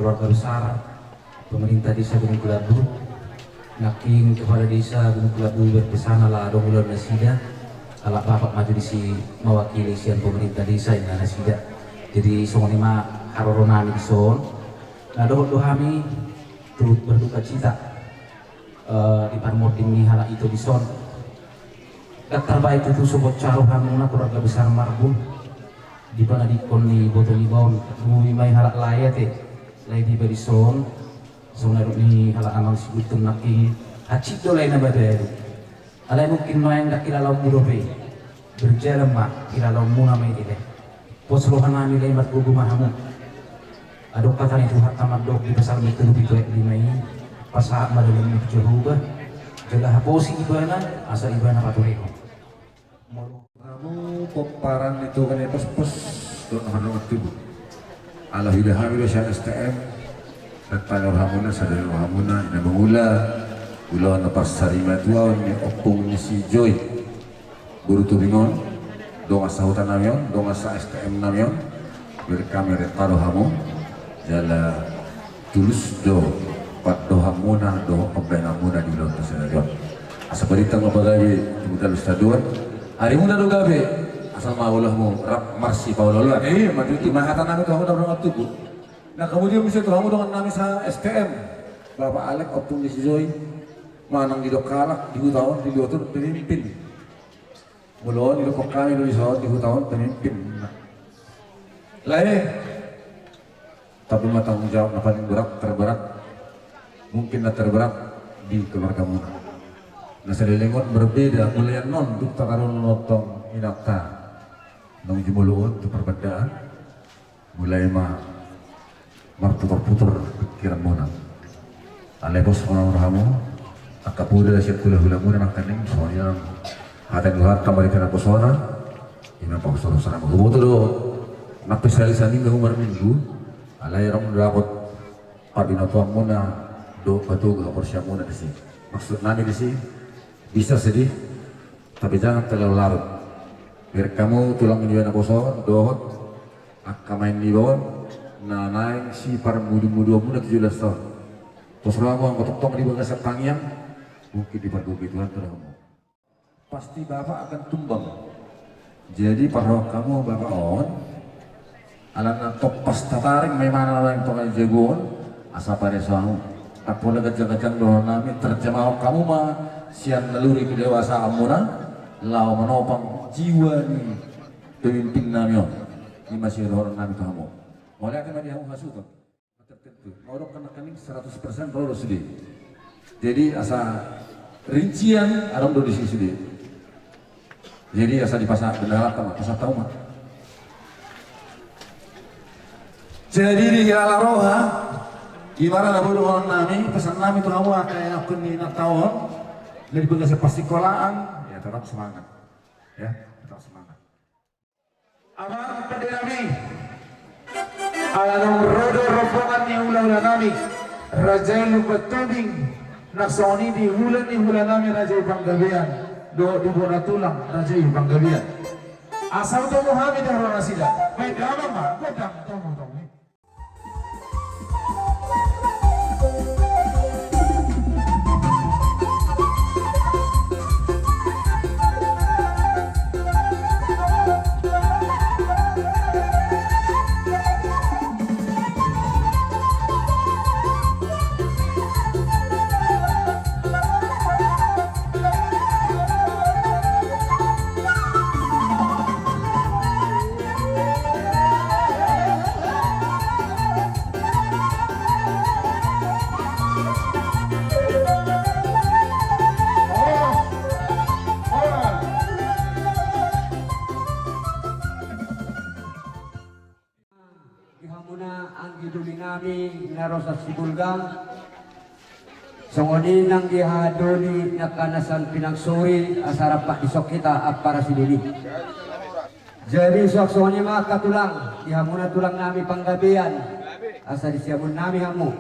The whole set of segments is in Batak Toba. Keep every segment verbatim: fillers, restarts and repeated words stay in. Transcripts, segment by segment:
Keluarga besar pemerintah desa Gunung Kelabu, nangkin kepala desa Gunung Kelabu berpesan ala adong ulaon nasida, ala bapak maju disi mewakili sian pemerintah desa inna nasida. Jadi songon i ma haroro nami dison. Na dohot do hami turut berduka cita eh, di parmonding ni halak ito dison. Ndang tarbaen tutu so boi haroronami keluarga besar Marbun di panadikkon ni boto ni baon. Bumi ma i halak lae ate, lae di ba dison. Songon na dok ni halak amang Siguntun nangkin, hansit do lae na babalu. Alai mungkin nuaeng ndang kilalaonmu dope. Berjalan ma kilalaonmuna ma i, lae. Pos rohanami, lae, margogo ma hamu. Adong hata ni Tuhanta mandok di Psalmen tolu pitu ayat lima i, pasahat ma dalanmu tu Jahowa, jala haposi Ibana, asa Ibana paturehon. Molo hamu pomparan ni Tuhan i, pos, pos, dohot na mardongan tubu. Ala huida hami do sian S T M, ndang tangihon hamuna, sada ni rohamuna, ina mangula ulaon na parsaripatuaon ni ompung ni si Joy. Boru Tobing on, dongan sahuta nami on, dongan sa-S T M nami on, bereng hami, renta do hamu, jala tulus do pandohanmuna dohot pambahenanmuna di ulaon sadari on. Asa balintang ma pagabe, tumundalhon sadari on, arimuna do gabe, asal ma ulaonmu rap marsipaolooloan. Iya, ma tutu. I ma hata nami tu hamu na mardongan tubu. Na kemudian muse tu hamu dongan nami sa-S T M, Bapak Alek, ompung ni si Joy, manang didok halak di huta on, di luat on, pemimpin. Molo on didokkon hami do dison di huta on pemimpin. Lae, tapi ma tanggung jawab na paling berat, terberat, mungkin na terberat di keluargamuna. Na saleleng on berbeda, mulai annon dung tataru nonton inanta naung jumolo on tu parbandaan. Mulai ma marputorputor pikiranmuna. Alai pos ma rohamu, angka poda sian hulahulamuna nangkaning, songon i nang hata ni Tuhanta ma di tena posona, i ma pahusorhusor hamu. Huboto do, nang pe sahali saminggu hamu marminggu, alai adong do dapot parbinotoanmuna dohot patogu haporseaonmuna disi. Maksud nami disi, bisa sedih, tapi jangan terlalu larut. Bereng hamu tulang ni naposo dohot angka maen ni baon na naeng siparmudumuduanmuna tu joloan on. Pos rohamu, anggo tongtong di bagasan tangiang, mungkin dipargogoi Tuhanta do hamu. Pasti bapak akan tumbang. Jadi parrohahon hamu bapak on, ala na tompas tataring ma imana na naeng tongon jabu on, asa pareso hamu. Ndang pola ganjangganjang dohonon nami, terjemahon hamu ma sian naluri kedewasaanmuna laho manopang jiwa ni pemimpin nami on. I ma sidohonon nami tu hamu. Mauliate ma di hamu hasuhuton. Tertentu. Mau dok nangkaning seratus persen ro do sude. Jadi asa rincian adong do disi sude. Jadi asa dipasahat benar ma, pasahat hamu ma. Jadi di hilala roha, di mana na boru on nami, pesan nami tu hamu angka ianakkon ni inanta on, na di bagasan parsikolaan, ya tetap semangat. Ya, tetap semangat. Amang pande nami, ala naung ro do rombongan ni hulahula nami, Raja i Lumban Tobing, nang songon i di hula ni hula nami Raja i Panggabean, dohot di bona tulang Raja i Panggabean. Asa hutomu hami di haroro nasida, baen damang ma gondang tomutomu i. Di hamuna anggi doli nami na ro sian Sibolga, songon i nang di haha doli nangkaning sian Pinangsori, asa rampak dison hita ampara sidoli. Jadi suang songon i ma angka tulang, di hamuna tulang nami Panggabean, asa disiamun nami hamu.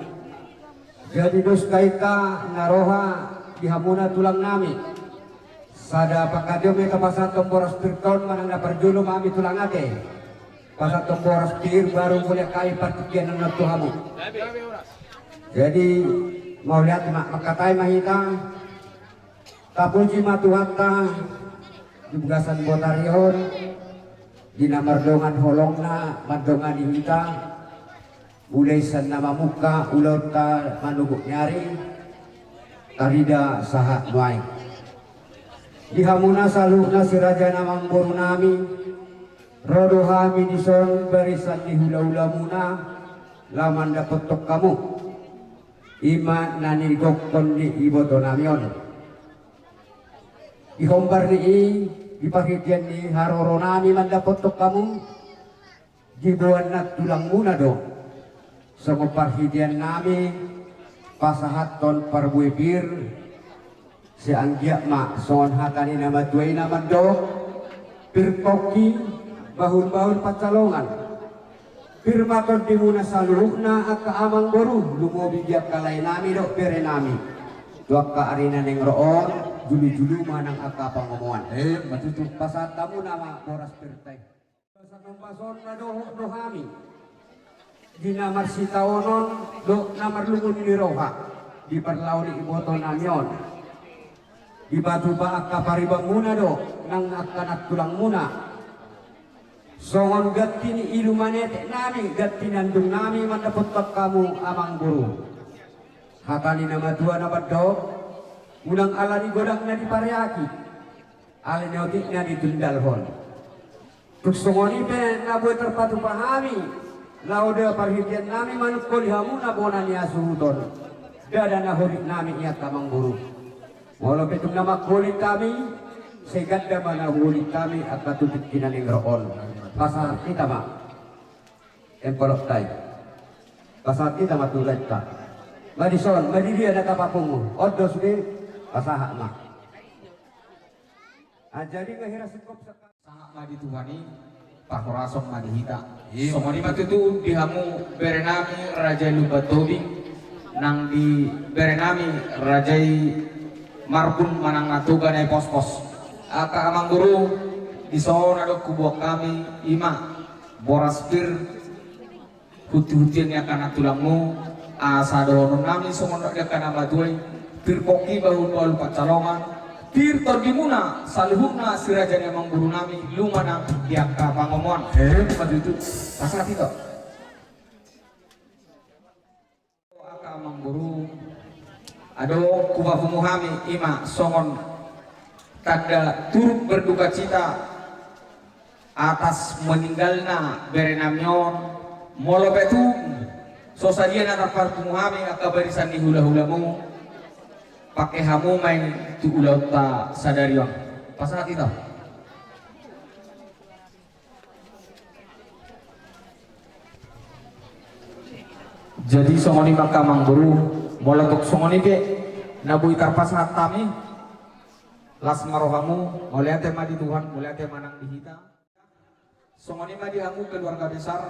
Jadi dos hita na roha di hamuna tulang nami. Sada pangkataion ma i, pasahathon boras tirta on manang na parjolo ma hami tulang ate. Pasahat boras pir baru mulak hami partingkian on tu hamu. Jadi mauliate ma, mangkatai ma hita. Tapuji ma Tuhanta di bagasan botari on, di na mardongan holongna mandongani hita, mulai sian na mamungka ulaonta manogotnari, tarida sahat nuaeng. Di hamuna saluhutna si raja ni amangboru nami, ro do hami dison barisan ni hulahulamuna, laho mandapothon hamu. I ma na nigokhon ni iboto nami on. Di hombar ni i, di parhitean ni haroro nami mandapothon hamu, diboan nantulangmuna do. Songon parhitean nami pasahathon parbue pir, sai anggiat ma songon hata ni na matua i na mandok, pir pongki, bahulbahul pansalongan. Pir ma tondimuna saluhutna angka amangboru, lumobi di angka lae nami dohot bere nami. Tu angka ari na naeng ro on, jolojolo ma nang angka pangomoan. Eh, ma tutu. Pasahat hamuna ma boras pirta i. Pasahat on, pasahat on na dohot do hami di na marsitaonon dohot na marlungun ni roha di parlao ni iboto nami on. Dipatupa angka paribanmuna do nang angka nantulangmuna. Songon ganti ni ilu manetek nami, ganti ni andung nami mandapothon hamu amangboru. Hata ni na matua na mandok, unang ala ni godang na dipareaki, ala ni otik na ditundalhon. Tung songon i pe na boi tarpatupa hami, laho do parhitean nami manungkoli hamuna bona ni hasuhuton. Ndada na holit nami i angka amangboru. Molo pe tung na mangholit hami, sai ganda ma na huholit hami angka tu tingki na naeng ro on. Pasahat hita ma envelopta i. Pasahat hita ma tu laenta. Ma dison, ma di dia na tapapungu. On do sude, pasahat ma. Ah, jadi nga hira singkop saka- Sahat ma di Tuhan i, parhorason ma di hita. Songon i ma tutu di hamu bere nami raja i Lumban Tobing, nang di bere nami raja i Marbun manang na Toga na i Pospos. Angka amangboru, dison adong huboan hami i ma boras pir, huntihuntian ni angka nantulangmu, asa dohonon nami songon na di angka na matua i, pir pongki bahulbahul pansalongan, pir tondimuna saluhutna si raja ni amangboru nami, luma nang di angka pangomoan. He, ma tutu. Pasahat hita. Angka amangboru, adong hupapungu hami i ma songon tanda turut berdukacita atas meninggalna bere nami on. Molo pe tung so sadia na tarpapungu hami angka barisan ni hulahulamu, pangke hamu ma i tu ulaonta sadari on. Pasahat hita. Jadi songon i ma angka amangboru, molo tung songon i pe na boi tarpasahat hami, las ma rohamu, mauliate ma di Tuhan, mauliate ma nang di hita. Songon i ma di hamu keluarga besar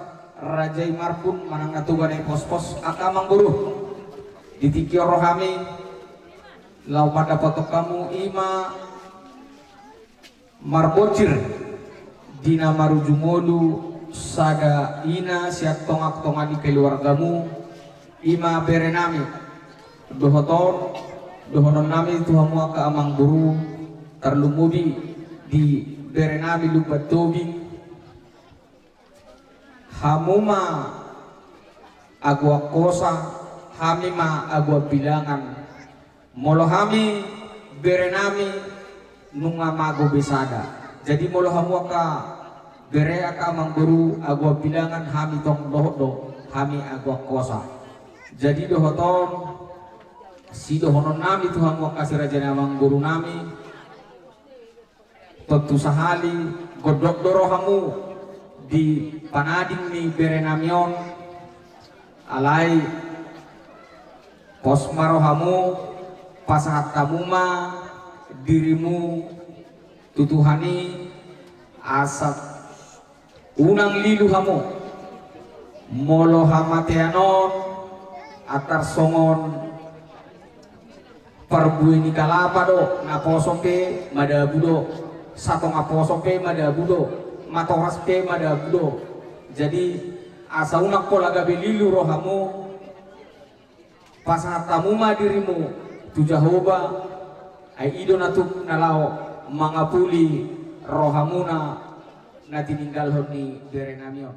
raja i Marbun manang na Toga na i Pospos, angka amangboru. Di tingki on ro hami laho mandapothon hamu i ma marbonsir di na marujung ngolu sada ina sian tongatonga ni keluargamu, i ma bere nami. Dohot on, dohonon nami tu hamu angka amangboru, tarlumobi di bere nami Lumban Tobing. Hamu ma agoan hosa, hami ma agoan bilangan. Molo hami bere nami nunga mago be sada. Jadi molo hamu angka bere, angka amangboru, agoan bilangan, hami tong dohot do, hami agoan hosa. Jadi dohot on, sidohonon nami tu hamu angka si raja ni amangboru nami, tontu sahali gondok do rohamu di panading ni bere nami on. Alai pos ma rohamu, pasahat hamu ma dirimu tu Tuhan i, asa unang lilu hamu. Molo hamatean on antar songon parbue ni kalapa do, na poso pe madabu do, satonga poso pe madabu do, matoras pe madabu do. Jadi, asa unang pola gabe lilu rohamu, pasahat hamu ma dirimu tu Jahowa, ai i do na tuk na laho mangapuli rohamuna na tininggalhon ni berenami on.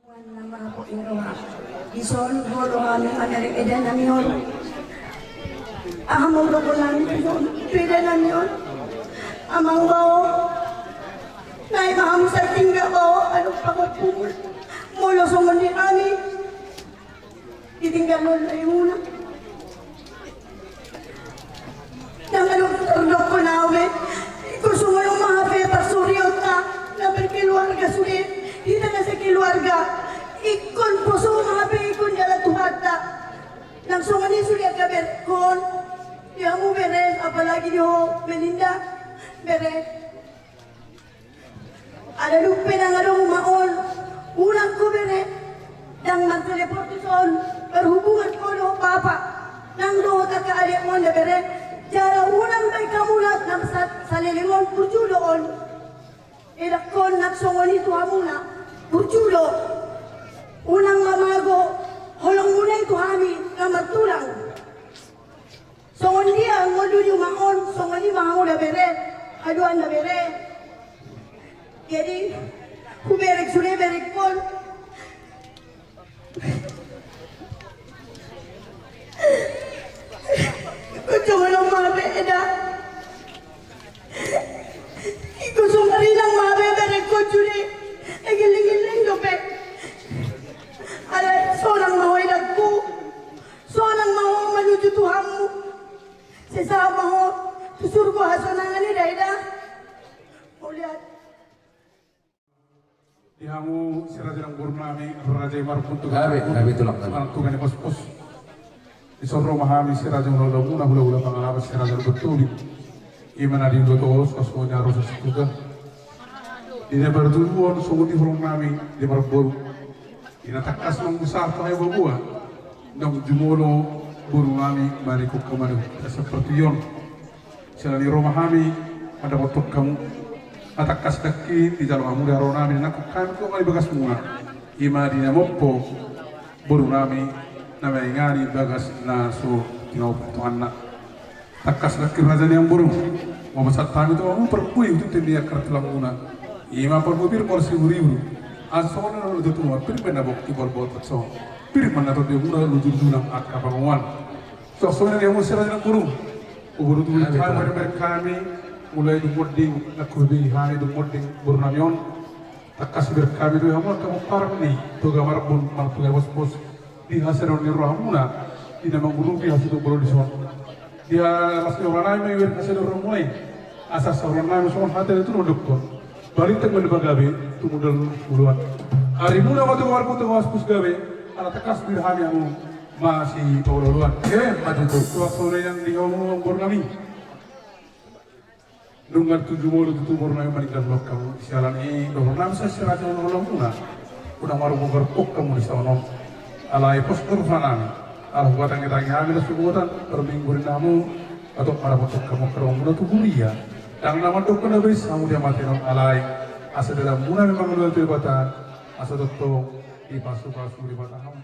Tuhan na mangapuli roha. Dison ro rohami, anak eda nami on. Aha mauropan nami dison tu eda nami on? Amang bao, nai ma hamu sai tinggal bao, anak pangapuli. Molo songon i hami ditinggalhon na imuna. Ndang adong tardokkon au be. Ingkon songon on ma hape parsorionta na berkeluarga sude. Hita na sekeluarga, ingkon poso ma hape ingkon dialap Tuhanta. Ndang songon i sude angka berekkon. Di hamu bere, apalagi di ho Melinda, bere. Ala dung pe ndang adong ma on, unang ho bere, ndang martelepon tuson, berhubungan ho dohot bapa, nang dohot angka adekmu on da bere, jala unang baen hamu na, na sa-, saleleng on burju do on. Edakkon nang songon i tu hamuna, burju do. Unang mamago holongmuna i tu hami na martulang. Songon dia ngolu di uma on, songon i ma hamu da bere, haduan da bere. Jadi, huberek sude berekkon. Songon on ma be eda. Ingkon songon i nang ma be berekkon sude. Egeleng-geleng dope. Alai sonang ma ho edangku. Sonang ma ho manuju tu hamu. Sai sahat ma ho tu surgo hasonangan i da eda. Mauliate. Di hamu si raja nang boru nami, raja i marpuntu. Gabe, gabe tulang nami. Manang tulang ni pospos. Dison ro ma hami si raja ni ulaonmuna, hulahula Pangalapan, si raja ni Bontobing. I ma na di dua tolos, kos mo ni arosa situga. Di na marjulu on songon i holong nami di marboru. Di na tangkas mangusahon tu hamu boa. Ndang jumolo boru nami maningkok hamu maningkok seperti on. Siala ni ro ma hami mandapothon hamu. Na tangkas nangkin dijalo hamu di haroro nami, nangkok hami tu hamu di bagasmuna. I ma di na mompo boru nami na maingani bagas na so tinopa tonganna. Tangkas nangkin raja ni amboru, mapasahat hami tu hamu parbue tu tendea angka tulangmuna. I ma parbue pir mor sibur-ibur. Asa songon na tutu ma pir ma na bokti bolbol takso. Pir ma na tondimuna lujur tulang angka pangomoan. Suang songon i di hamu si raja ni amboru. Boru tu hami, berek hami, mulai dung monding, nangkin be hami dung monding boru nami on. Tangkas berek hami tu hamu angka pomparan ni Toga Marbun manang Toga Pospos. Di hasadaon ni rohamuna, di na mangurupi hasuhuton bolon dison. Di las ni roha nami ma iberek hasadaon ni rohamuna i. Asa sahuran nami songon hata ni tulang mandokkon. Balintang ma di pagabe, tumundalhon oloan. Arimuna ma Toga Marbun, Toga Pospos gabe, ala tangkas be hami hamu masipaolo-oloan. Emma tutu. Suang songon i nang di hamu boru nami. Nunga tutu jumolo tutu boru nami maninggalhon hamu. Siala ni dohonon nami sai si raja ni ulaonmuna. Unang marumbar pok hamu di saonari. Alai pos do roha nami. Ala hupatangi-tangi hami na subotan, parminggu ni hamu, atik mandapothon hamu angka donganmuna tu huria. Ndang na mandok na boi hamu di hamatean on alai. Asa dalanmuna memang luat tu Debata. Asa tongtong dipasu-pasu Debata hamu.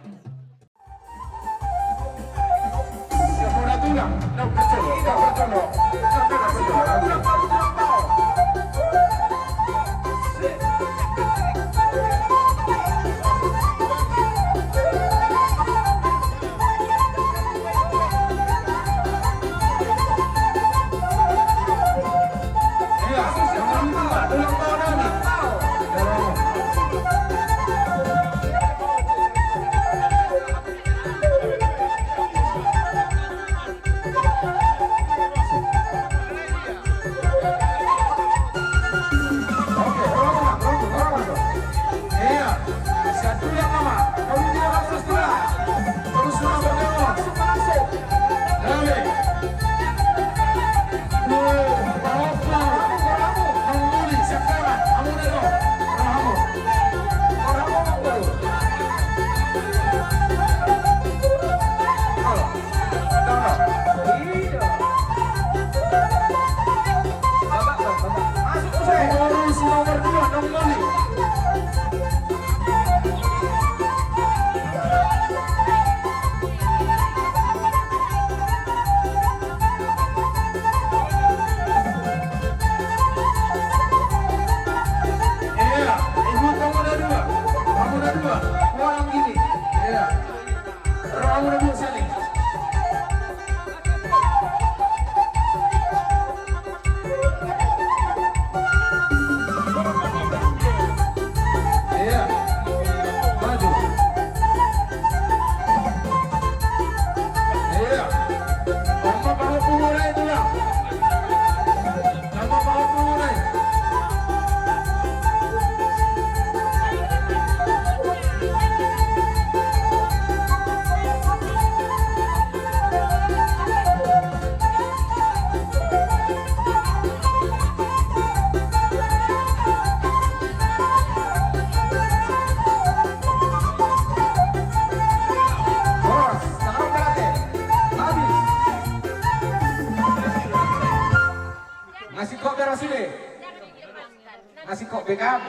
Asing kok bekam.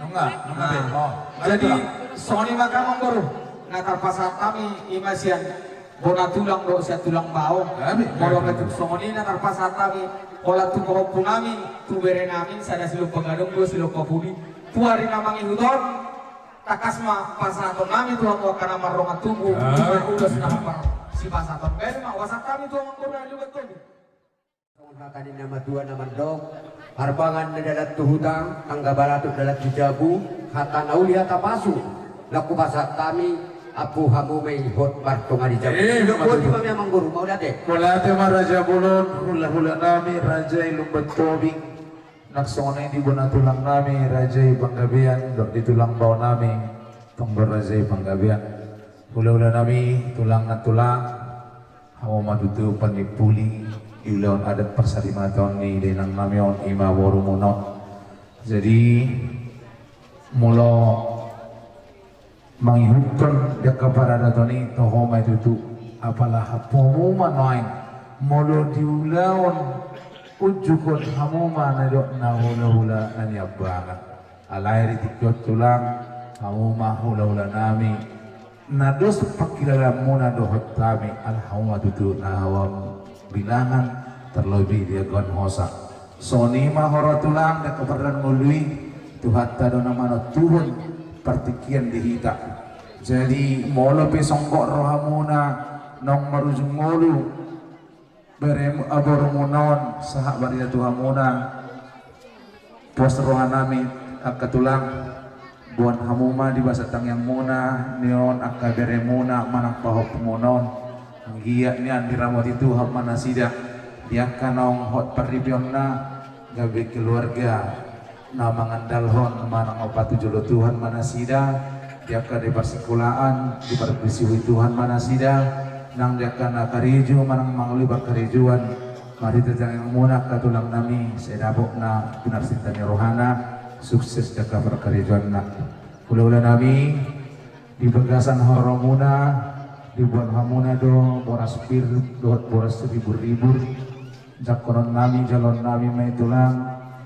Nunga, nunga be. Oh, jadi, songon i ma amangboru. Na tarpasahat hami i ma sian bona tulang dohot sian tulang bao. Molo pe tung songon i na tarpasahat hami, holan tu pahompu nami, tu bere nami, sada silompa gadong, dua silompa pudi. Tu ari na mangihut on, tangkas ma pasahaton nami tu hamu angka na mardongan tubu, ulos na marsipasahaton. Baen ma hupasahat hami tu amangboru na di Lumban Tobing. Songon hata ni na matua na mandok, harbangan na dalan tu huta, tangga balatuk dalan tu jabu, hata na uli hata pasu, na hupasahat hami, ampu hamu ma i hot martonga di jabu. Eh, dok boti ma i amangboru, mauliate. Mauliate ma raja bolon, hulahula nami, raja i Lumban Tobing, nang songon i di bona tulang nami, raja i Panggabean, dohot di tulang bao nami, tong do raja i Panggabean. Hulahula nami, tulang na tulang, hamu ma tutu pandimpuli di ulaon adat parsarimaton ni dainang nami on, i ma borumuna on. Jadi, molo mangihuthon di angka paradaton i, toho ma i tutu, apala hapomu ma nuaeng, molo di ulaon unjuk on hamu ma na didok na hulahula na niambangan. Alai di tingki on tulang, hamu ma hulahula nami, na dos pangkilalaanmuna dohot hami, ala hamu ma tutu na hau bilangan, terlebih di angka hosa. Songon i ma huroha tulang, di angka paradaton ngolu i, Tuhanta do na manontuhon partingkian di hita. Jadi, molo pe songgop rohamuna, naung marujung ngolu, bere, borumuna on, sahat barita tu hamuna. Pos roha nami, angka tulang, boan hamu ma di bagasan tangiangmuna, nion angka beremuna, manang pahompumuna on. Anggiat nian diramoti Tuhan ma nasida, di angka naung hot parripeonna, gabe keluarga na mangandalhon manang opat tu jolo Tuhan ma nasida, di angka di parsikolaan, diparpisihi Tuhan ma nasida, nang di angka na karejo manang mangolu parkarejoan, marhite tangiangmuna angka tulang nami, sai dapot na pinarsinta ni rohana, sukses di angka parkarejoanna. Hulahula nami, di bagasan haroromuna, diboan hamuna do boras pir dohot boras ribur-ribur. Jangkonon nami, jaloon nami ma i tulang,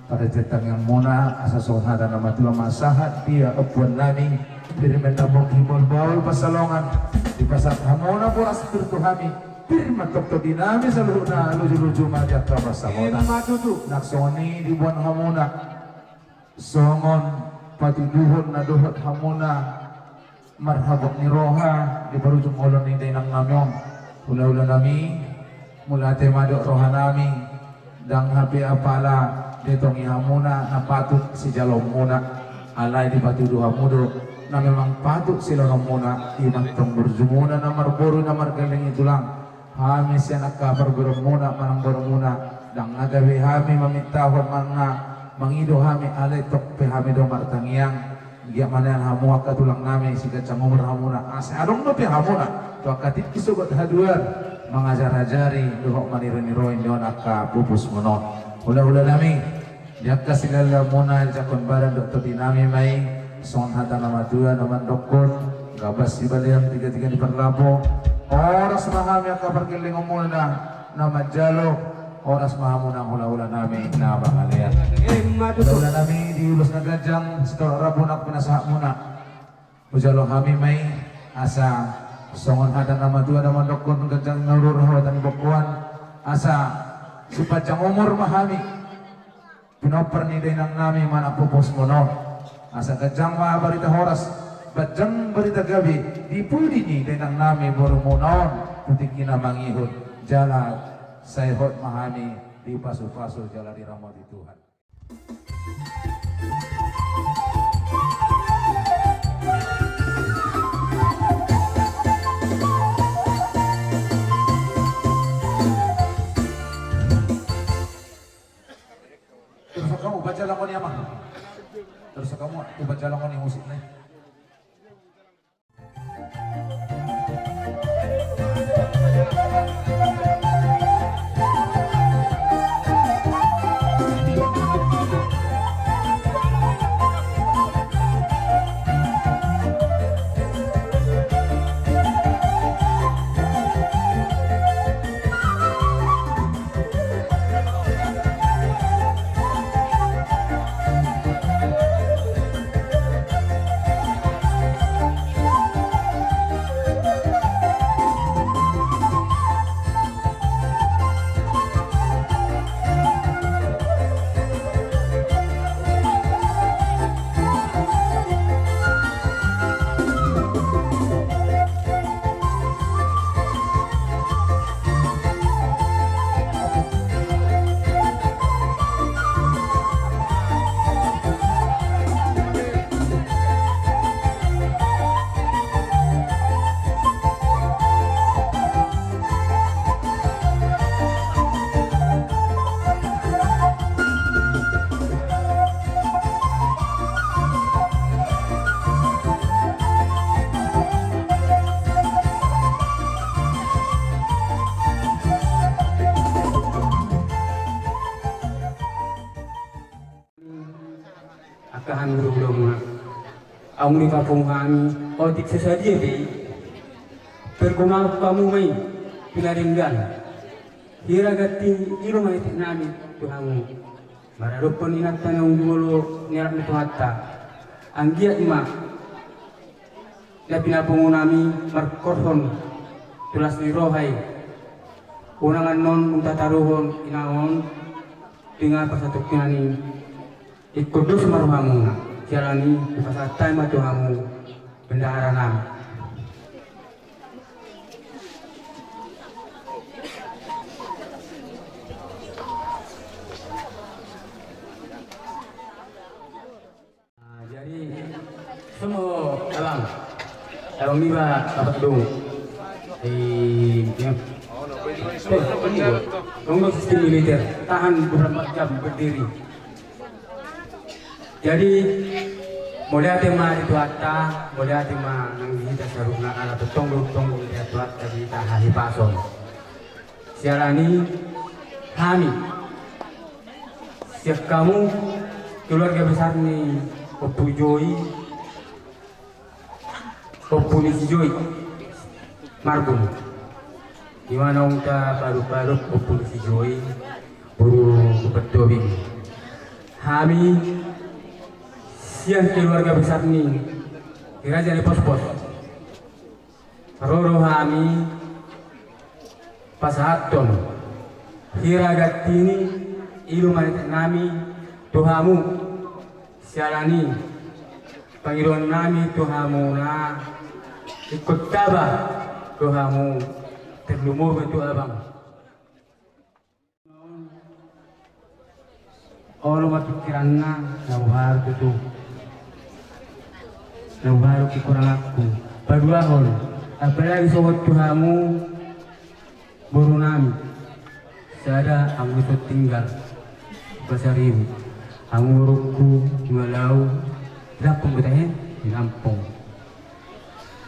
marhite tangiangmuna, asa songon hata ni na matua ma sahat dia ompuan nami, pir ma na pongki, baol-baol pansalongan, dipasahat hamuna boras pir tu hami, pir ma tongtong di nami saluhutna, luju-luju ma di angka pansamotan. Ima tutu. Nang songon i diboan hamuna songon patuduhon na dohot hamuna marhabot ni roha di parujung oloan ni dainang nami on. Hulahula nami, mauliate ma didok roha nami, ndang hape apala ditongi hamuna na patut sijaloonmuna, alai dipatudu hamu do na memang patut silehononmuna, i ma antong burjumuna na marboru na margelleng i tulang. Hami sian angka parboruonmuna manang borumuna, ndang na gabe hami mamintahon manang na mangido hami, alai tong pe hami do martangiang. Anggiat ma nian hamu angka tulang nami, siganjang umur hamuna, asa adong dope hamuna tu angka tingki sogot haduan, mangajar-ajari dohot maniro-niroi nion angka pupusmuna on. Hulahula nami, di angka silalamuna, jangkon badan dohot tondi nami ma i, songon hata na matua na mandokkon, gabas sibalian, tiga-tiga ni parlapo. Horas ma hami angka pargellengonmuna na manjalo, horas ma hamu nang hulahula nami na mangalean. Ima tutu. Hulahula nami, di ulos na ganjang, sitorop rambu nang pinasahatmuna. Hujalo hami ma i, asa songon hata na matua na mandokkon, ganjang na umur, hau tangan bongkoan, asa sipanjang umur ma hami pinompar ni dainang nami manang pupusmuna on. Asa ganjang ma barita horas, ganjang barita gabe di pudi ni dainang nami borumuna on, tu tingki na mangihut, jala sai hot ma hami dipasu-pasu jala diramoti Tuhan. Terus kamu baca lakoni, Amang. Terus kamu baca lakoni musik nih. Angka hami hulahula muna, aung dipapungu hami otik so sadia be i, perguna hamu ma i pinadenggan. Hira ganti i do ma etek nami tu hamu maradophon inanta naung jumolo ni anak ni Tuhanta. Anggiat ma na pinapungu nami markorhon tu las ni roha i. Unang annon dung tataruhon inangon, tinggal pasatongkinan i. Ingkon dos ma rohamuna, siala ni i hupasahat hami ma tu hamu bendahara nami. Jadi, semua abang, abang niba dapat dong. Eh, ya. Eh, tunggu sistem militer, tahan dua puluh empat jam berdiri. Jadi, mauliate ma di Tuhanta, mauliate ma nang di hita saluhutna ala tongtong do tongtong di Tuhanta di hita hahipason. Siala ni i hami sian hamu keluarga besar ni Ompu Joi, Ompu ni si Joi Marbun. Di mana unta baru-baru Ompu ni si Joi, boru Bupati Tobing. Hami sian keluarga besar ni Raja ni Pospos. Ro do hami pasahathon hira ganti ni i do ma etek nami tu hamu. Siala ni i pangidoan nami tu hamuna, ingkon taba do hamu, tarlumobi tu abang. Olo ma pikiranna, na huharu tutu, na huharu kekuranganku. Paduahon, apalagi songon tu hamu boru nami, sada hamu so tinggal Pasaribu, hamu borungku, Jualau, Lampung, Betahe, di Lampung.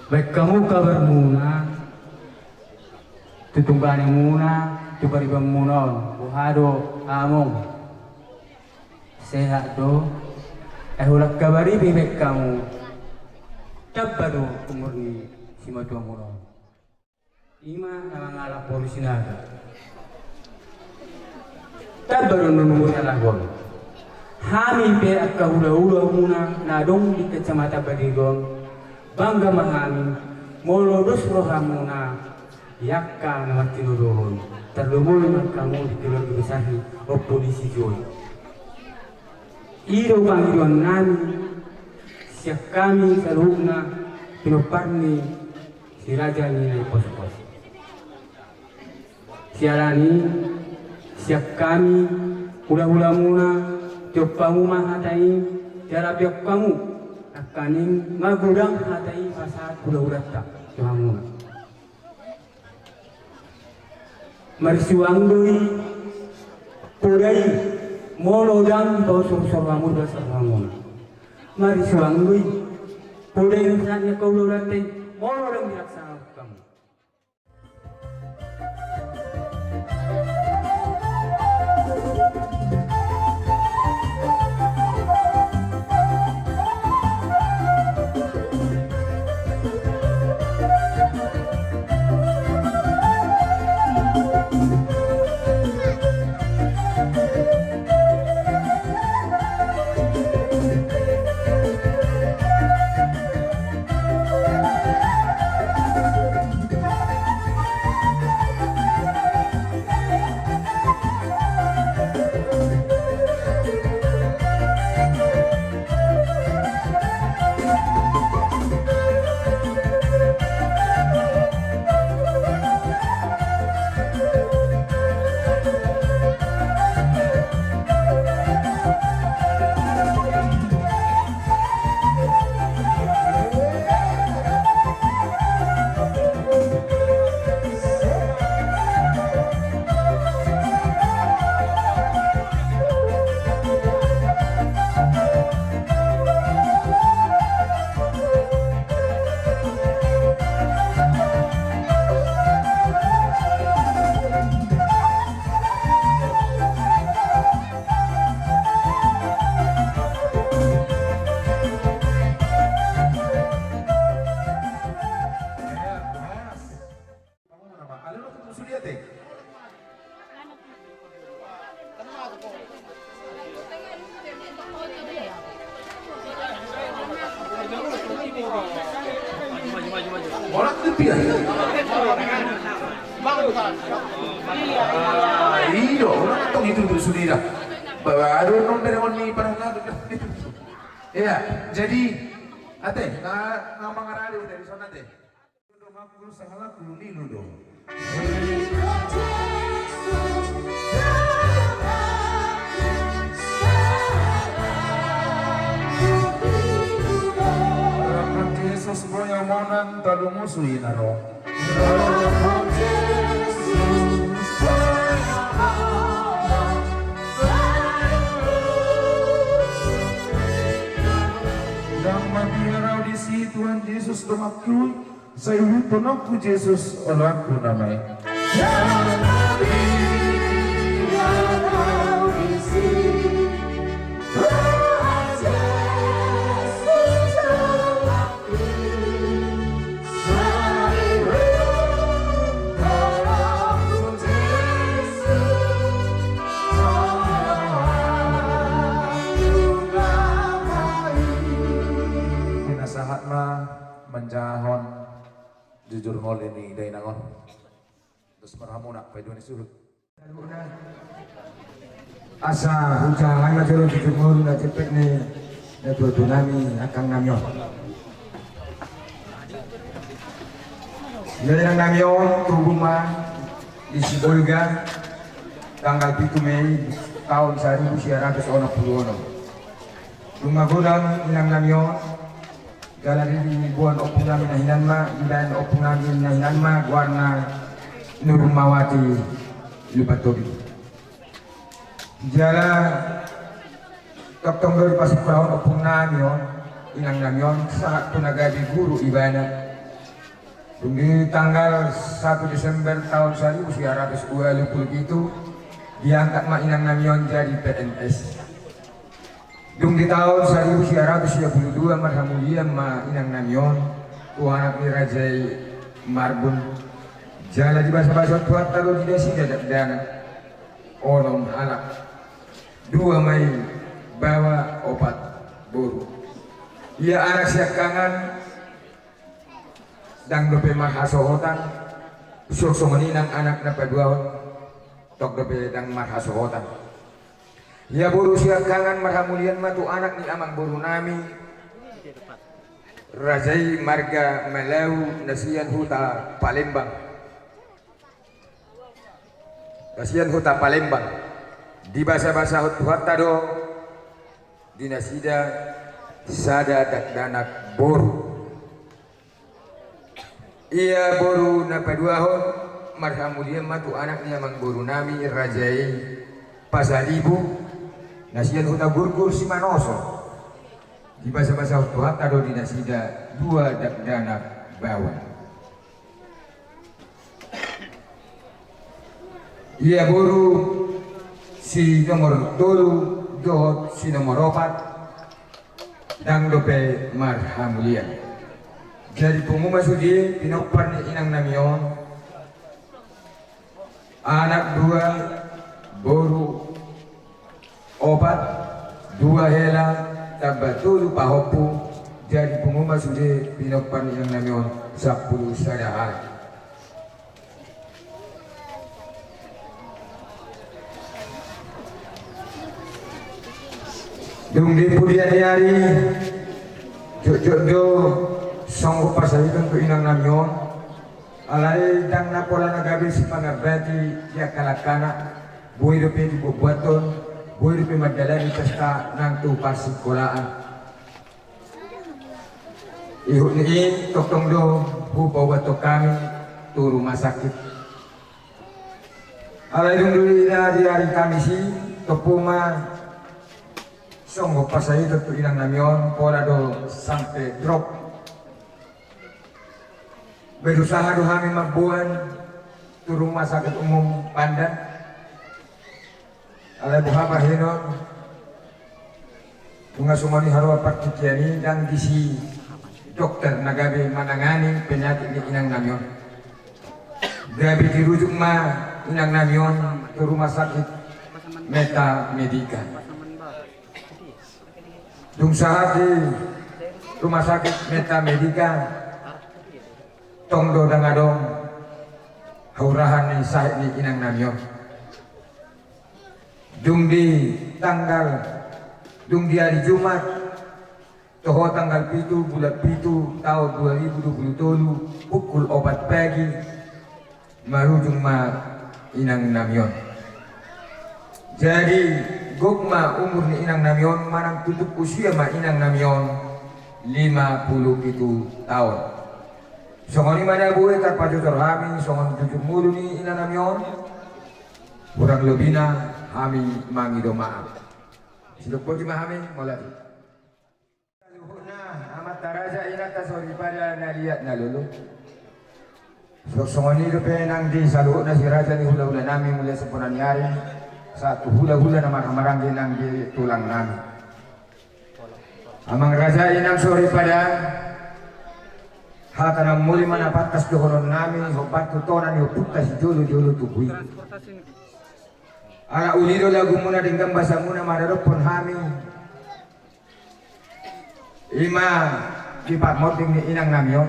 Baen hamu kabarmuna tu tumbanimuna, tu paribanmuna on, boha do among? Sehat do? Ai holan kabar i pe baen hamu, tamba do umur ni simatuamuna on. I ma na mangalap boru Sinaga. Tamba do umurna laho on. Hami pe angka hulahulamuna na adong di Kecamatan Badiri on, bangga ma hami molo dos rohamuna di angka na martinodohon, tarlumobi ma hamu di keluarga besar ni Ompu ni si Joi. I do pangidoan nami sian hami saluhutna pinompar ni si Raja ni Naipospos. Siala ni i, sian hami hulahulamuna, tiop hamu ma hata i, jala tiop hamu nangkaning magodang hata i pasahat hulahulanta tu hamuna. Marsuang do i poda i molo ndang dipaosorosoro hamu di bagasan rohamuna. Marsuang do i poda i na sahat ni angka hulahulanta i molo ndang dilaksanaon hamu. Orang tu pian. Ah, iyo, orang tong itu tu sudah. Baru non dari on ni parah. Iya, jadi ate, na na mangarade dari sana ate. Donganku sahalakku nilu do. Rahmat Jesus boya monan talu musu inaro. Dang mabiar au disi Tuhan Jesus donganku. Sai huihuthon ho Jesus oloanku nama i. Pinasahat ma manjahahon jujur ngolu ni dainang on. Dos marhamuna, paidua ni suhut. Asa hujaha ma jolo jujur ngolu na jempek ni natuatua nami angkang nami on. Ia inang nami on tubu ma di Sibolga tanggal pitu Mei taon saribu sia ratus onom pulu onom. Dung magodang inang nami on, jala diboan ompung nami na hinan ma, dibaen ompung nami na hinan ma goarna Nurmawati Lupatobi. Jala tongtong do dipasikolahon ompung nami on inang nami on sahat tu na gabe guru ibana. Dung di tanggal satu Desember taon saribu sia ratus ualu pulu pitu diangkat ma inang nami on jadi P N S. Dung di taon saribu sia ratus sia pulu dua marhamulian ma inang nami on tu anak ni Raja i Marbun. Jala dibasabasa Tuhanta do di nasida dakdanak onom halak. Dua ma i baoa, opat boru. Ia anak siangkangan ndang dope marhasohotan, suang songon i nang anak na paduahon, tong dope ndang marhasohotan. Ia boru siangkangan marhamulian ma tu anak ni amangboru nami, raja i marga Malau na sian huta Palembang. Na sian huta Palembang, dibasabasahon Tuhanta do di nasida sada dakdanak boru. Ia boru na paduahon marhamulian ma tu anak ni amangboru nami raja i Pasaribu, na sian huta Gurgur Simanoso. Dibasabasahon Tuhanta do di nasida dua dakdanak baoa. Ia boru si nomor tolu dohot si nomor opat ndang dope marhamulian. Jadi pungu ma sude pinompar ni inang nami on, anak dua, boru opat, dua hela tamba tolu pahompu. Jadi pungu ma sude pinompar ni inang nami on sampulu sada halak. Dung di pudian ni ari jotjot do songgop pasahiton tu inang nami on. Alai ndang na pola na gabe sipangambati di angka langkana, boi dope dibuatbuathon, boi dope mandalani pesta nang tu parsikolaan. Ihut ni i tongtong do hupaobathon hami tu rumah sakit. Alai dung do ida di ari Kamis i, tompu ma songgop pasahiton tu inang nami on, pola do sampe drop. Berusaha do hami mamboan tu rumah sakit umum Pandan. Alai boha ma hinon, nunga songon i haroa partingkian i, ndang disi dokter na gabe manangani penyakit ni inang nami on. Gabe dirujuk ma inang nami on tu rumah sakit Meta Medica. Dung sahat di Rumah sakit Meta Medica, tong do ndang adong haurahan ni sahit ni inang nami on. Dung di tanggal, dung di hari Jumat, toho tanggal pitu bulan pitu taon dua ribu dua puluh tolu, pukul opat pagi, marujung ma inang nami on. Jadi, gok ma umur ni inang nami on, manang tutup usia ma inang nami on, lima puluh pitu taon. Songon i ma na boi tarpajojor hami songon jujur ngolu ni inang nami on. Kurang lobina hami mangido maaf. Sidok boti ma hami, mauliate. Saluhutna, amanta raja, inanta soripada na liat na lolo. So, songon i dope nang di saluhutna si raja ni hulahula nami, mulai sampuna ni ari sahat tu hulahula na marhahamaranggi nang di tulang nami. Amang raja, inang soripada, hata na muli ma na pantas dohonon nami, hombar tu tona ni ompunta sijolojolo tubu i. Ala uli do lagumuna denggan basamuna maradophon hami. I ma di parmonding ni inang nami on.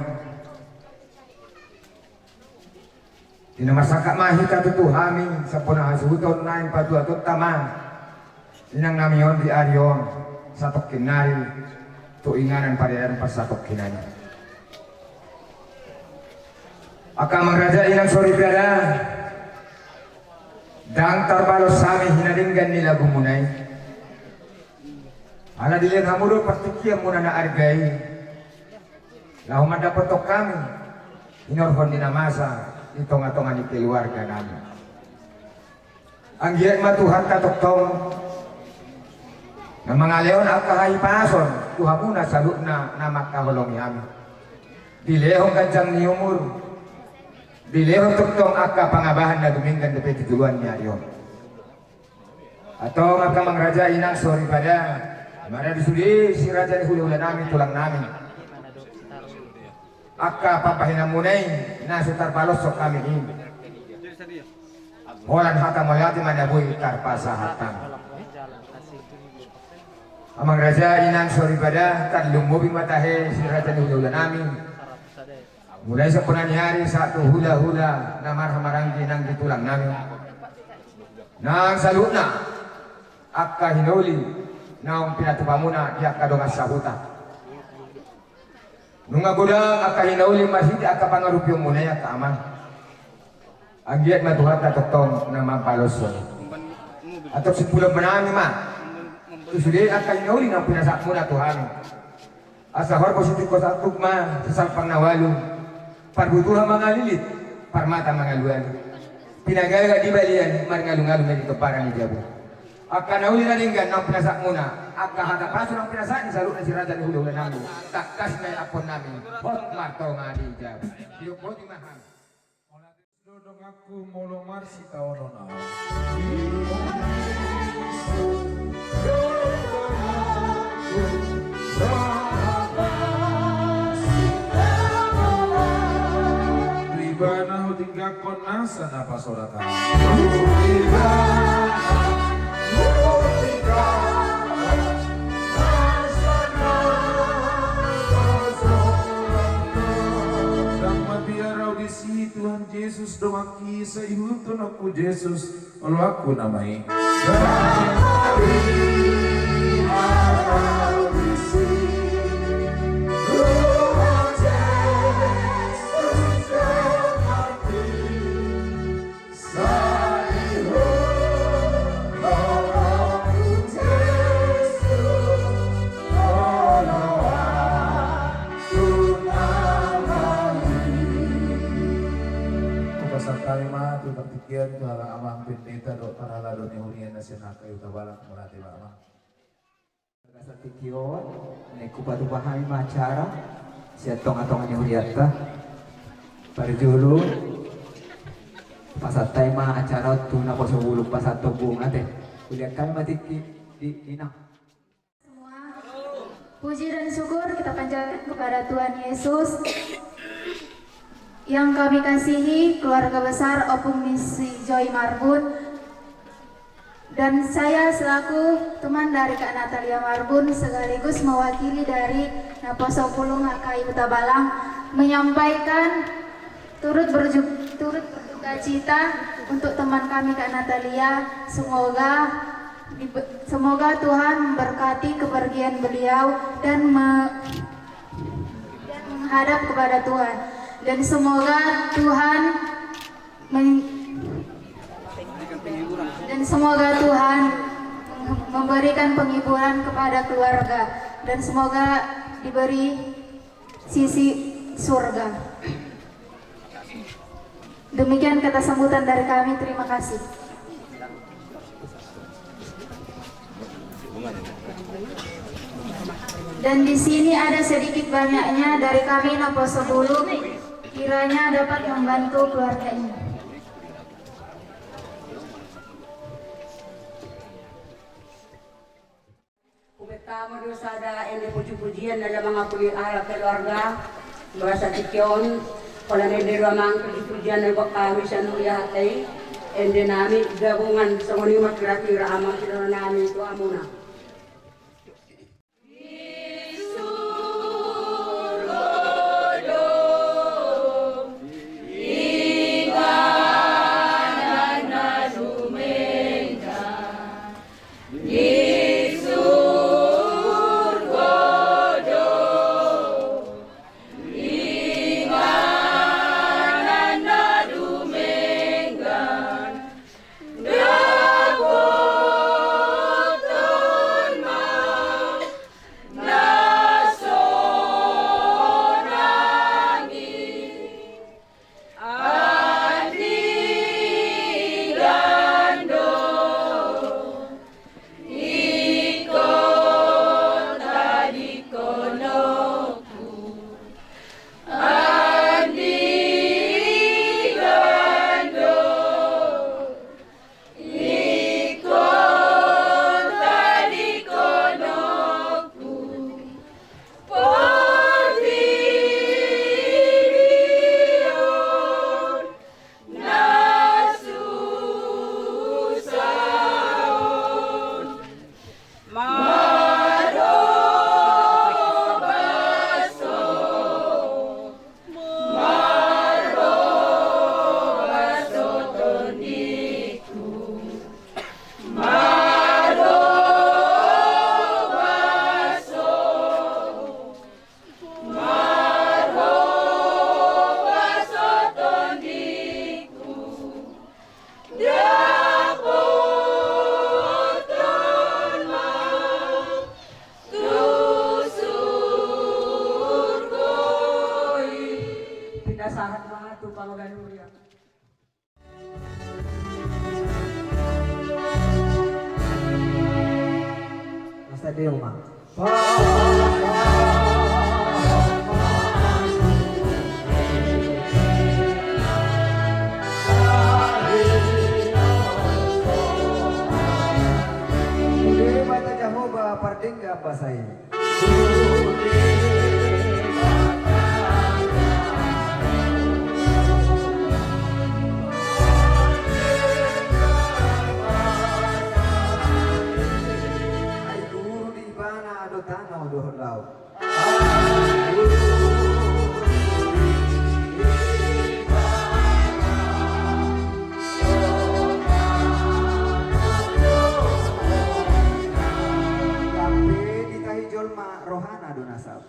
Di na marsangkap ma hita tutu hami, sampuna hasuhuton naeng patuatonta ma inang nami on di ari on, satongkin nari, tu inganan pariaran parsatongkinan i. Angka amang raja, inang soripada, ndang tarbalos hami hinadenggan ni lagumuna i. Ala dilehon hamu do partingkianmuna na arga i, laho mandapothon hami hinorhon ni na masa di tongatonga ni keluarga nami. Anggiat ma Tuhanta tongtong na mangalehon angka hahipason tu hamuna saluhutna na mangkaholongi hami. Dilehon ganjang ni umur, dilehon tongtong angka pangabahan na dumenggan dope di joloan ni ari on. Antong angka amang raja, inang soripada, maradu sude si raja ni hulahula nami, tulang nami. Angka pambahenanmuna i na so tarbalos songon hami i. Holan hata mauliate ma na boi tarpasahat hami. Amang raja, inang soripada, tarlumobi ma tahe si raja ni hulahula nami. Mulai sampuna ni ari sahat tu hulahula na marhahamaranggi nang di tulang nami. Nang saluhutna angka hinauli naung pinatupamuna di angka dongan sahuta. Nunga godang angka hinauli marhite angka pangarupionmuna i, angka amang. Anggiat ma Tuhanta tongtong na mambaloshon. Antong simpulon ma nami ma tu sude angka hinauli naung pinasahatmuna tu hami. Asa horbo sitingko satuk ma sisalpang na ualu, parbutuha mangalilit, parmata mangalualu, pinagaga di balian, marngalungalu ma di tomparan ni jabu. Angka na uli na denggan naung pinasahatmuna, angka hata pasu naung pinasahat ni saluhutna si raja ni hulahula nami, tangkas ma i ampuonnami, hot martonga di jabu. Sidok boti ma hami. Donganku molo marsitaonon au. Tu ibana hutinggangkon nasa na pasolat au. Ndang mabiar au disi, Tuhan Jesus donganki, sai ihuthononku Jesus, oloanku nama i. Hupasahat hami ma tu partingkian tu halak amang pendeta dohot parhalado ni huria na sian Hatabalang, mauliate ma amang. Bagasan tingki on, naeng hupatupa hami ma acara sian tongatonga ni hurianta. Parjolo pasahat hami ma acara on tu naposo bulung pasahathon bunga, ate. Ulian hami ma tingki di inang. Semua. Puji dan syukur kita panjatkan kepada Tuhan Yesus. Yang kami kasihi keluarga besar Opung Misi Joy Marbun, Dan saya selaku teman dari Kak Natalia Marbun sekaligus mewakili dari Naposobulung H K I Hutabalang menyampaikan turut berju-, turut berduka cita untuk teman kami Kak Natalia. Semoga dibe-, semoga Tuhan memberkati kepergian beliau dan me-, dan menghadap kepada Tuhan. Dan semoga Tuhan men-, dan semoga Tuhan memberikan penghiburan kepada keluarga dan semoga diberi sisi surga. Demikian kata sambutan dari kami. Terima kasih. Dan di sini ada sedikit banyaknya dari kami Naposobulung, kiranya dapat membantu keluarga ini. Hupentamu do sada ende puji-pujian na lam mangapuli ala keluarga. Bahasa tikion, pola nende do amang puji-pujian na ibuat hami sian huria hata i. Ende nami gabungan songon i ma kira-kira amang, sidohonon nami tu hamuna. Pinasahat ma tu panggabean. Masa dia, Uma? Debata Jahowa pardenggan basa i. Ai guru di ibana do tano dohot laut. Hape ditahi jolma rohana do na saut.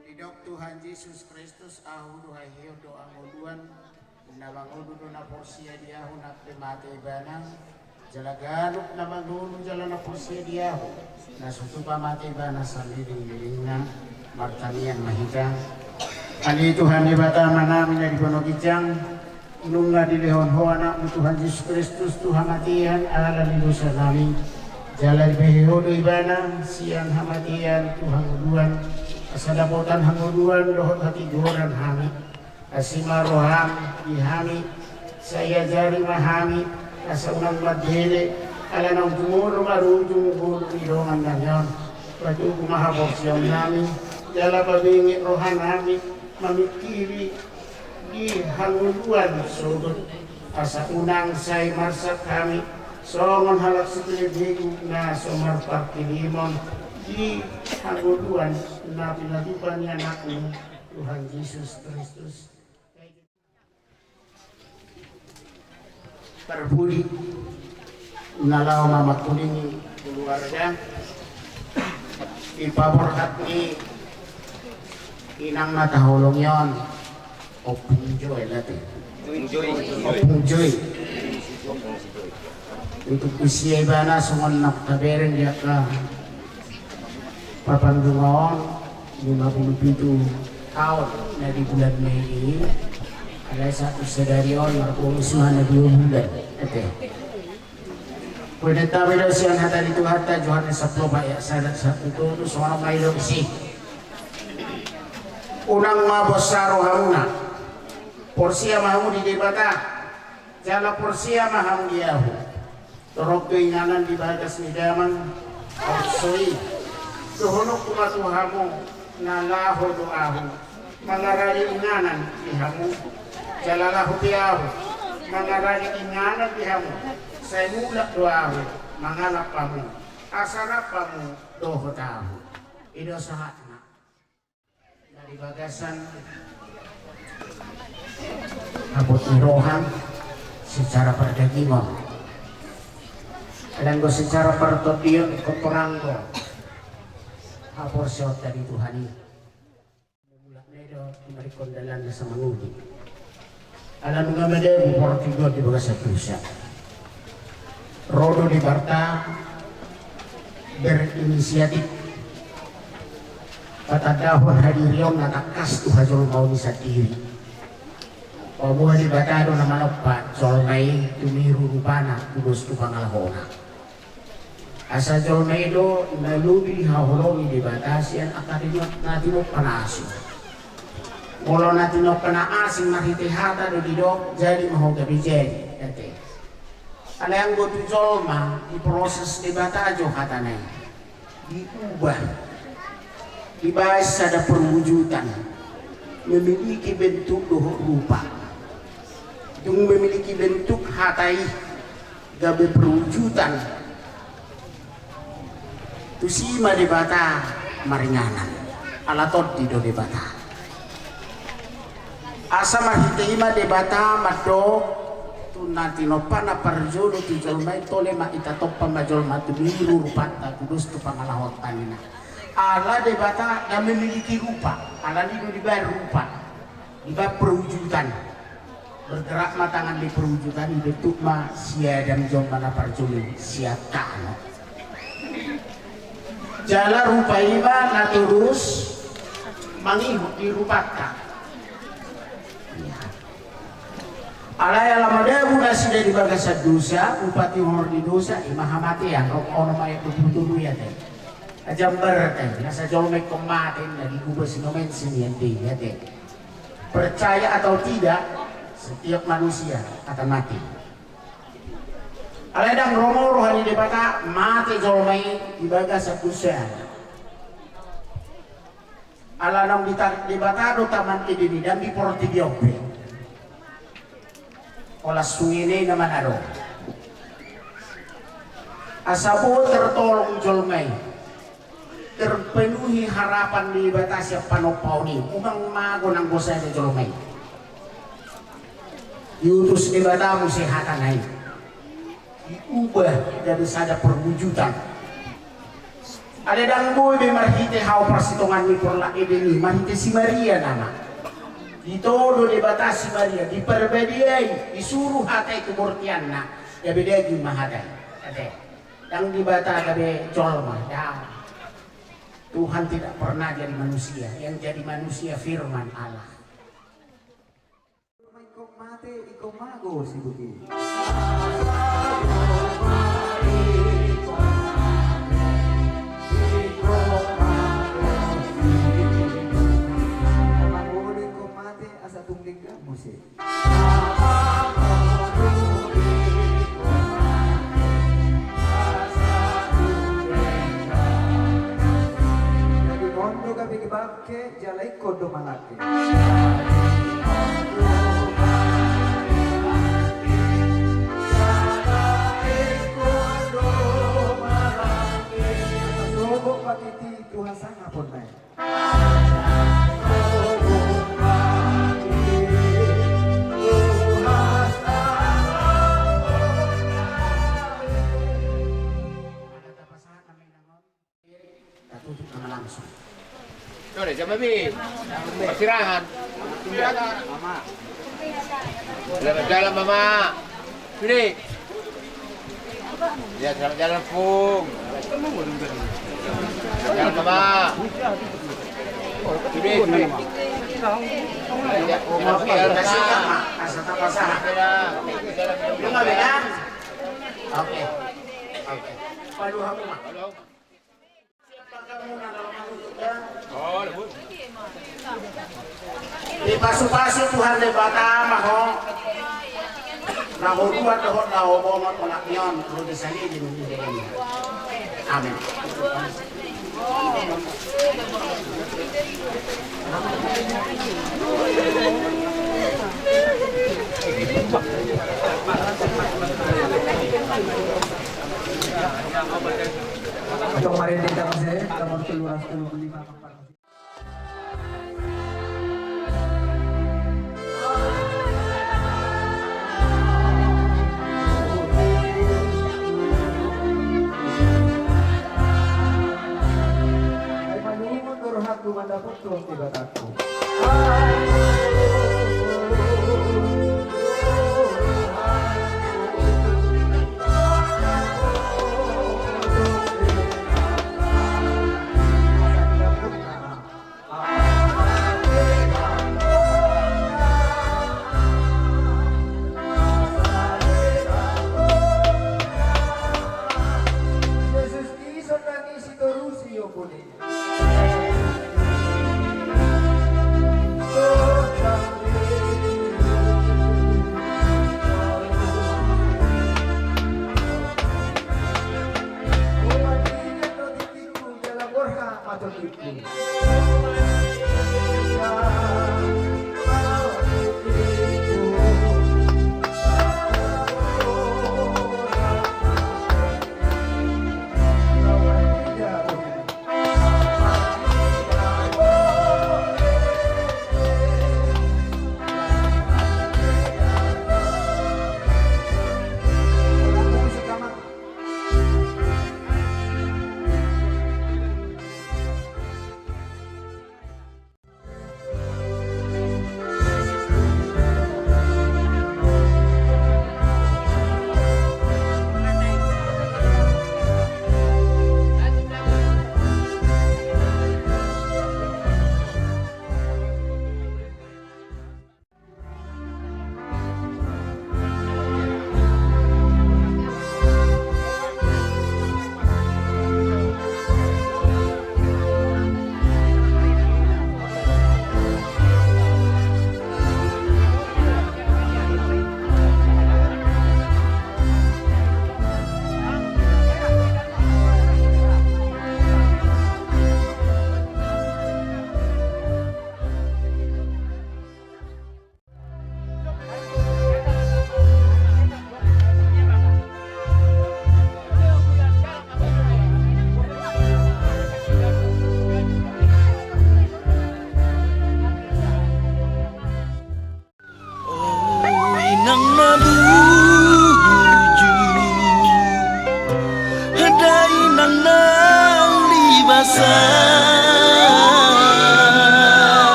Didok Tuhan Jesus Kristus, ahu do haheheon dohot hangoluan, na mangolu do na porsea di ahu nang pe mate ibana, jala ganup na mangolu jala na porsea di ahu, na so tupa mate ibana saleleng ni lelengna. Martangiang ma hita. Ale Tuhan Debata Amanami na di banua ginjang, nunga dilehon Ho Anakmu Tuhan Jesus Kristus tu hamatean ala ni dosanami, jala dibehe Ho do ibana sian hamatean tu hangoluan, asa dapotan hangoluan dohot hatigoran hami. Asi ma roham di hami, sai ajari ma hami, asa unang mandele, Ala naung jumolo marujung ngolu ni dongan nami on, patogu ma haporseaon nami, jala pabenget roha nami mamingkiri di hangoluan sogot, asa unang sai marsak hami songon halak sipelebegu na so marparkilimon di hangoluan na pinatupa ni Anakmu, Tuhan Jesus Kristus. Parpudi na laho mamangkulingi keluarga, dipaborhat ni inang na taholongi on, Ompung Joy, late. Ompung Joy. Ompung Joy. Untuk usia ibana songon na tabereng di angka papandunga on, lima pulu pitu taon na di bulan Mei i, alai sahat tu sadari on marboru suhana dua bulan, ate. Poda tabo do sian hata ni Tuhanta, Johannes sampulu opat ayat sada sahat tu tolu, songon on ma didok disi. Unang ma bosa rohamuna. Porsea ma hamu di Debata, jala porsea ma hamu di ahu. Torop do inganan di bagas ni damang, aut so i. Dohononku ma tu hamu, na laho do ahu mangarade inganan di hamu, jala laho pe ahu mangarade inganan di hamu. Sai mulak do ahu mangalap hamu, asa rap hamu dohot ahu. I do sahatna. Na di bagasan habot ni roha secara pardagingon, alai anggo secara partondion ingkon torang do haporseaonta di Tuhan i. Mulak na i do maringkon dalan na so mangolu. Ala nunga madabu portibi on di bagasan dosa, ro do Debata berinisiatif patandahon hadirionna tangkas tu hajolmaon i sandiri. Paboa Debata do na manompa jolma i tumiru rupana tudos tu pangalahona. Asa jolma i do na lobi dihaholongi Debata sian angka na tinompa na asing. Molo na tinompa na asing marhite hata do didok, jadi ma ho gabe jadi, ate. Alai anggo tu jolma, diproses Debata jo hatana i, diubah, dibaen sada perwujudan, memiliki bentuk dohot rupa. Dung memiliki bentuk hata i, gabe perwujudan. Tusi ma Debata maringanan, ala tondi do Debata. Asa marhite i ma Debata mandok tu na tinompana parjolo tu jolma i, tole ma hita tompa ma jolma tumiru rupanta tudos tu pangalahonta ninna. Ala Debata na memiliki rupa, alani do dibaen rupa, dibaen perwujudan. Bergerak ma tangan di perwujudan i, bentuk ma si Adam jolma na parjolo sian tano. Jala rupa i ma na torus mangihut di rupanta. Alai ala madabu nasida di bagasan dosa, upa ni horor ni dosa i ma hamatean, Rom onom ayat dua pulu tolu, ate. Ajambar, ate, nasa jolma ingkon mate, na diguba sinomen sini, ate, ate. Percaya atau tidak, setiap manusia akan mati. Alai ndang ro roha ni Debata mate jolma i di bagasan dosa. Ala naung ditarik Debata do Taman Eden i, ndang di portibi on pe. Holan sungini nama na ro. Asa boi tertolong jolma i. Terpenuhi harapan ni Debata sian panompaon i, unang mago nanggo sada jolma i. Diutus Debata muse hatana i. Diubah gabe sada perwujudan. Alai ndang boi be marhite hau parsitongaan ni porlak Eden i, marhite si Maria nama. Ditodo Debata si Maria, diparbadiai, disuru hata i tu bortianna, gabe daging ma hata i. Ate. Ndang Debata gabe jolma, ndang. Tuhan tidak pernah jadi manusia, yang jadi manusia firman Allah. Ingkon mate, ingkon mago sidung i. Mago do ingkon mate, asa tung denggan muse. Manate. Sogo pakiti Tuhan sangapon nai. Ada pasangan namanya. Tatutup nama langsung. Sore, jam berapa? Persirangan. Selamat jalan, Mama. Sude. Ya, selamat jalan, Pung. Selamat jalan, Mama. Sude, sude. Ya, selamat jalan, Mama. Kasih, Mak. Kasih, Mak. Kasih, Mak. Lu nggak beda? Oke. Oke. Palu hamu, Mak. Dipasupasu Tuhan Debata ma ho, na ho ruar dohot na ho bongot anak ni on, ro di sahali di dunia. Amin. Jong marende damang se, nomor tolu ratus tolu puluh lima. Ai manuhungon do rohangku mandapot Tuhan Debatangku. Jesus Kristus nang isi torusi ombun i.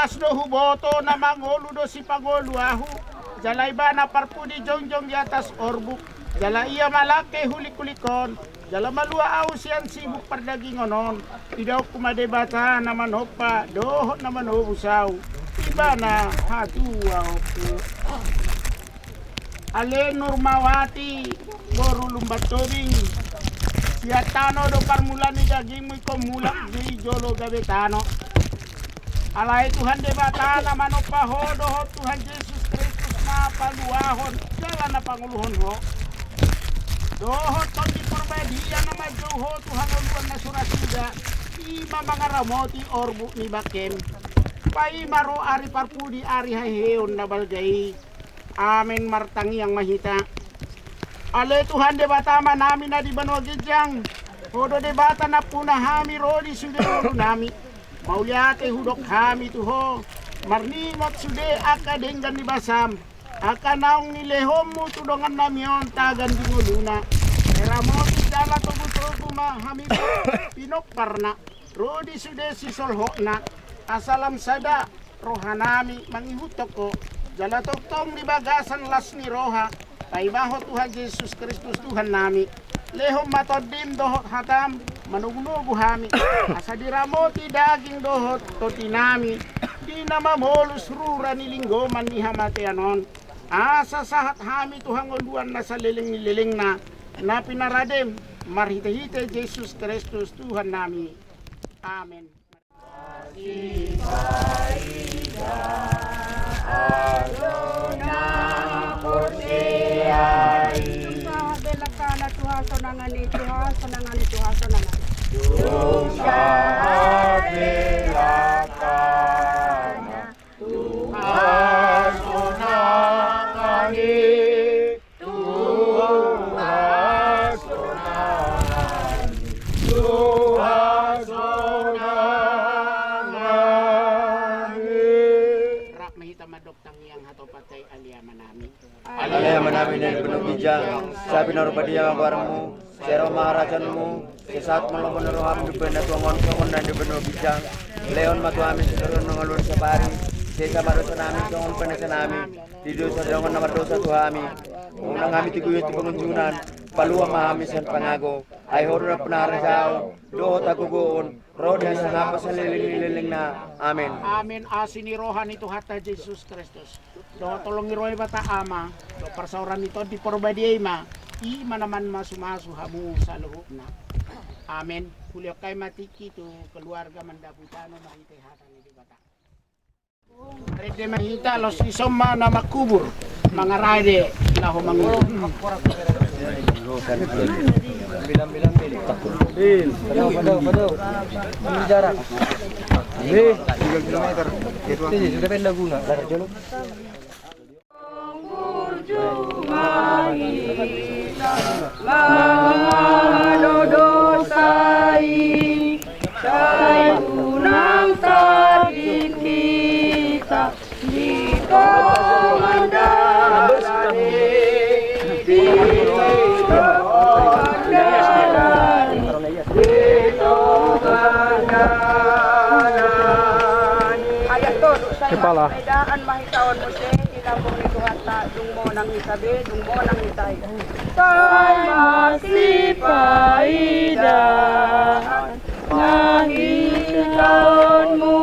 As do huboto na mangolu do sipangolu ahu, jala ibana parpudi jongjong di atas orbuk, jala ia ma langke hulinghuling on, jala malua ahu sian sibuk pardagingon on. Idaonku ma Debata na manompa dohot na manobus ahu, ibana hatuaonku. Ale Nurmawati, boru Lumban Tobing, sian tano do parmulaan ni dagingmu ingkon mulak di jolo gabe tano. Alai Tuhan Debata na manompa ho dohot Tuhan Jesus Kristus na paluahon jala na pangoluhon ho, dohot Tondi Porbadia na manjou ho tu hangoluan na so ra suda, i ma mangaramoti orbuk ni bangkem. Paima ro ari parpudi, ari haheheon na balga i. Amen. Martangiang ma hita. Ale Tuhan Debata Amanami na di banua ginjang, ho do Debata nampuna hami ro di sude ngolunami. Mauliate hudok hami tu ho, marningot sude angka denggan ni basam, angka naung nilehonmu tu dongannami on tagan di ngoluna. Ramoti jala togutogu ma hami pinomparna ro di sude sisolhotna, asa lam sada rohanami mangihuthon ho, jala tongtong di bagasan las ni roha, paima ho Tuhan Jesus Kristus Tuhannami. Lehon ma Tondim dohot hatam manogunogu hami, asa diramoti daging dohot tondinami, di na mamolus rura ni linggoman ni hamatean on, asa sahat hami tu hangoluan na saleleng ni lelengna, na pinaradem marhitehite Jesus Kristus Tuhannami. Amen. Tuhan sonangan i, Tuhan sonangan i, Tuhan sonangan i. Rap ma hita mandok tangiang hatopan i. Ale Amanami. Ale Amanami na di banua ginjang, sai pinarbadia ma goarmu, sai ro ma harajaonmu, sai saut ma lomo ni roham di banua tonga on songon na di banua ginjang. Lehon ma tu hami sadari on hangoluan siapari, sesa ma dosanami songon pinasesanami di dosa ni dongan na mardosa tu hami. Unang hami tiguyuhi tu pangunjunan, palua ma hami sian pangago. Ai ho do nampuna harajaon dohot hagogoon, ro di hasangapon saleleng ni lelengna. Amen. Amen. Asi ni roha ni Tuhanta Jesus Kristus, dohot holong ni roha ni Debata Ama, dohot parsaoran ni Tondi Porbadia i ma, i ma na mamasumasu hamu saluhutna. Amen. Hulehon hami ma tingki tu keluarga mandapothon marhite hata ni Debata. Rende ma hita, laos dison ma na mangkubur, mangarade laho mangubur. Padao, padao, padao. Ambil jarak. Ini tiga kilometer. Ini sudah main laguna. Burju ma hita mangalo dosa i, sai unang tading hita di tongan dalan i, di tongan dalan i, di tongan dalan i. Kepala. Daan ma hita on muse di lambung ni Tuhanta, dung monang hita be, dung monang hita i. Sai masipaidaan ma hita on muse.